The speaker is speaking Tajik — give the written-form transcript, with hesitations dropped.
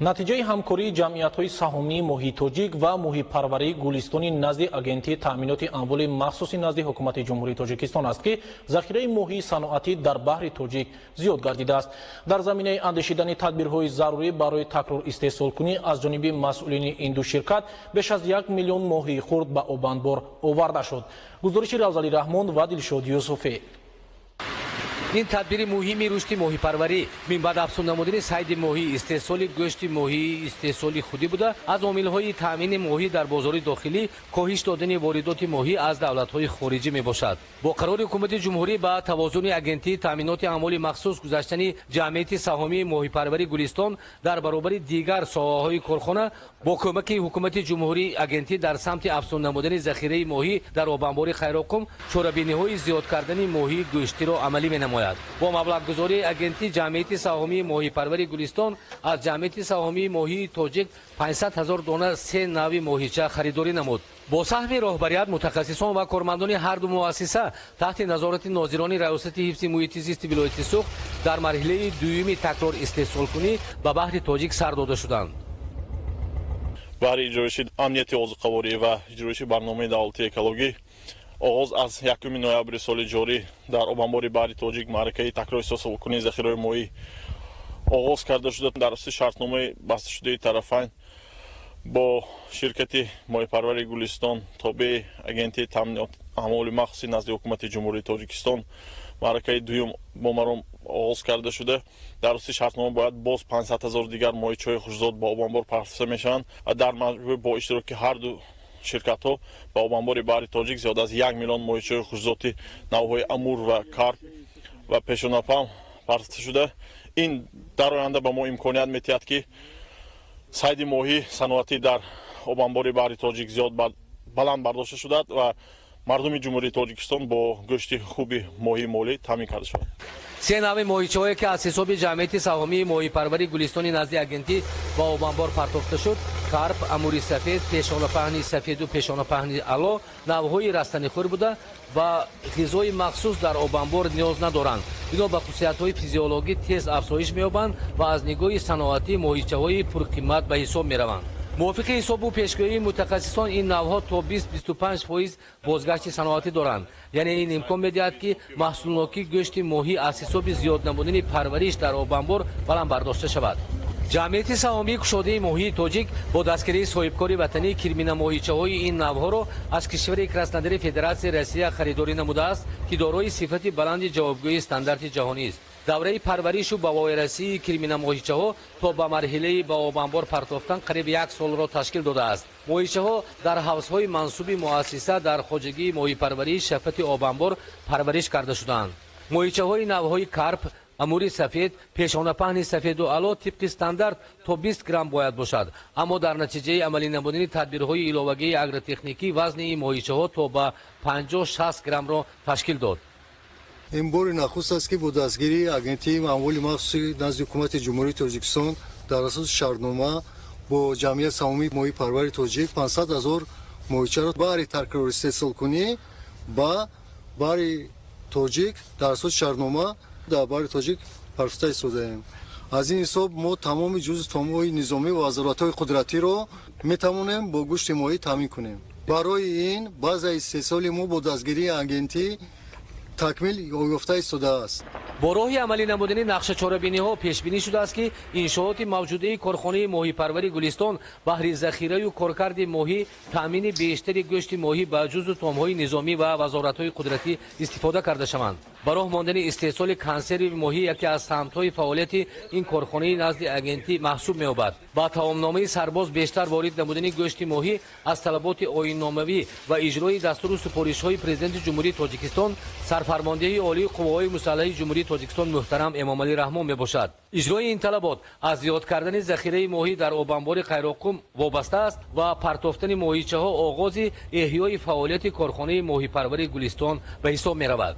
Натиҷаи ҳамкории ҷамъиятҳои саҳомии моҳии тоҷик ва моҳипарварии Гулистони назди Агентии таъминоти амволи махсуси назди Ҳукумати Ҷумҳурии Тоҷикистон аст, ки захираи моҳии саноатӣ дар баҳри Тоҷик зиёд гардидааст. Дар заминаи андешидани тадбирҳои зарурӣ барои такрор истеҳсолкунӣ аз ҷониби масъулини ин ду ширкат беш аз 1 миллион моҳии хурд ба обанбор оварда шуд. Гузориши Равзали Раҳмон ва Дилшод Юсуфӣ. Ин тадбири муҳими рушди моҳипарварӣ, минбаъд афзун намудани сайди моҳӣ, истеҳсоли гӯшти моҳии истеҳсоли худӣ буда, аз омилҳои таъмини моҳӣ дар бозори дохилӣ, коҳиш додани воридоти моҳӣ аз давлатҳои хориҷӣ мебошад. Бо қарори Ҳукумати Ҷумҳурӣ ба тавозуни Агентии таъминоти амволи махсус гузаштани Ҷамъияти саҳомии моҳипарварии Гулистон дар баробари дигар соҳаҳои корхона, бо кӯмаки Ҳукумати Ҷумҳурӣ агентӣ дар самти афзун намудани захираи моҳӣ дар обанбори Хайроқум чорабиниҳои зиёд кардани моҳии гӯштиро амалӣ менамояд. Бо маблағгузории агентӣ Ҷамъияти саҳомии моҳипарвари Гулистон аз Ҷамъияти саҳомии моҳии тоҷик 500 ҳазор дона се нави моҳича харидорӣ намуд. Бо саҳми роҳбарият, мутахассисон ва кормандони ҳарду муассиса таҳти назорати нозирони Раёсати ҳифзи муҳити зисти вилояти Суғд дар марҳилаи дуюми такрор истеҳсолкунӣ ба баҳри Тоҷик сар дода шуданд. Баҳри иҷроиши амнияти озуқаворӣ ва иҷроиши барномаи давлатии экологӣ оғоз аз 1 ноябри соли ҷорӣ дар обанбори баҳри Тоҷик маъракаи такрор истеҳсолкунии захираҳои моҳӣ оғоз карда шуда. Дар асоси шартномаи басташудаи тарафайн бо ширкати моҳипарвари Гулистон, тобеи Агентии таъминоти амволи махсуси назди Ҳукумати Ҷумҳурии Тоҷикистон, маъракаи дуюм бо маром оғоз карда шуда. Дар асоси шартнома бояд боз 500 ҳазор дигар моҳичаҳои хушзод ба обанбор партофта мешаванд ва дар маҷмӯъ бо иштироки ҳарду ширкатҳо ба обанбори баҳри Тоҷик зиёд аз 1 миллион моҳичаҳои хушзоти навъҳои амур ва карп ва пешонапаҳн партофта шуда. Ин дар оянда ба мо имконият медиҳад, ки сайди моҳӣ саноатӣ дар обанбори баҳри Тоҷик зиёд баланд бардошта шудааст ва мардуми Ҷумҳурии Тоҷикистон бо гӯшти хуби моҳии молӣ таъмин карда шавад. Се нави моҳичаҳое, ки аз ҳисоби Ҷамъияти саҳомии моҳипарвари Гулистони назди агентӣ ба обанбор партофта шуд, карп, амури сафед, пешонапаҳни сафеду пешонапаҳни ало, навъҳои растанихӯр буда, ба ғизои махсус дар обанбор ниёз надоранд. Бино ба хусусиятҳои физиологӣ тез афзоиш меёбанд ва аз нигоҳи саноатӣ моҳичаҳои пурқимат ба ҳисоб мераванд. Мувофиқи ҳисобу пешгӯии мутахассисон, ин навъҳо то 20-25% бозгашти саноатӣ доранд. Яъне ин имкон медиҳад, ки маҳсулнокии гӯшти моҳӣ аз ҳисоби зиёд намудани парвариш дар обанбор баланд бардошта шавад. Ҷамъияти саҳомии кушодаи моҳии тоҷик бо дастгирии соҳибкори ватанӣ кирмина моҳичаҳои ин навъҳоро аз кишвари Краснодари Федератсияи Россия харидорӣ намудааст, ки дорои сифати баланди ҷавобгӯии стандарти ҷаҳонист. Давраи парваришу ба воярасии кирмина моҳичаҳо то ба марҳилаи ба обанбор партофтан қариб як солро ташкил додааст. Моҳичаҳо дар ҳавзҳои мансуби муассиса дар хоҷагии моҳипарварии шафати обанбор парвариш карда шудаанд. Моҳичаҳои навъҳои карп, амури сафед, пешонапаҳни сафеду ало тибқи стандарт то 20 грамм бояд бошад, аммо дар натиҷаи амалӣ намудани тадбирҳои иловагии агротехникӣ вазни ин моҳичаҳо то ба 50-60 граммро ташкил дод. Ин бори нахуст аст, ки бо дастгирии Агентии амволи махсуси назди Ҳукумати Ҷумҳурии Тоҷикистон дар асоси шартнома бо Ҷамъияти саҳомии моҳипарвари тоҷик 500 ҳазор моҳичаро баҳри такрор истеҳсолкунӣ ба баҳри Тоҷик дар асоси шартнома дар баҳри Тоҷик партофта истодаем. Аз ин ҳисоб мо тамоми ҷузъу томҳои низомӣ ва вазоратҳои қудратиро метавонем бо гӯшти моҳӣ таъмин кунем. Барои ин базаи истеҳсоли мо бо дастгирии агентӣ такмил ёфта истодааст. Бо роҳи амалӣ намудани нақша чорабиниҳо пешбинӣ шудааст, ки иншооти мавҷудаи корхонаи моҳипарвари Гулистон баҳри захираю коркарди моҳӣ, таъмини бештари гӯшти моҳӣ ба ҷузъу томҳои низомӣ ва вазоратҳои қудратӣ истифода карда шаванд. Ба роҳ мондани истеҳсоли консерви моҳӣ яке аз самтҳои фаъолияти ин корхонаи назди агентӣ маҳсуб меёбад. Ба таомномаи сарбоз бештар ворид намудани гӯшти моҳӣ аз талаботи оинномавӣ ва иҷрои дастуру супоришҳои Президенти Ҷумҳурии Тоҷикистон, Сарфармондеҳи Олии Қувваҳои Мусаллаҳи Ҷумҳурии Тоҷикистон муҳтарам Эмомалӣ Раҳмон мебошад. Иҷрои ин талабот аз зиёд кардани захираи моҳӣ дар обанбори Қайроққум вобаста аст ва партофтани моҳичаҳо оғози эҳёи фаъолияти корхонаи моҳипарвари Гулистон ба ҳисоб меравад.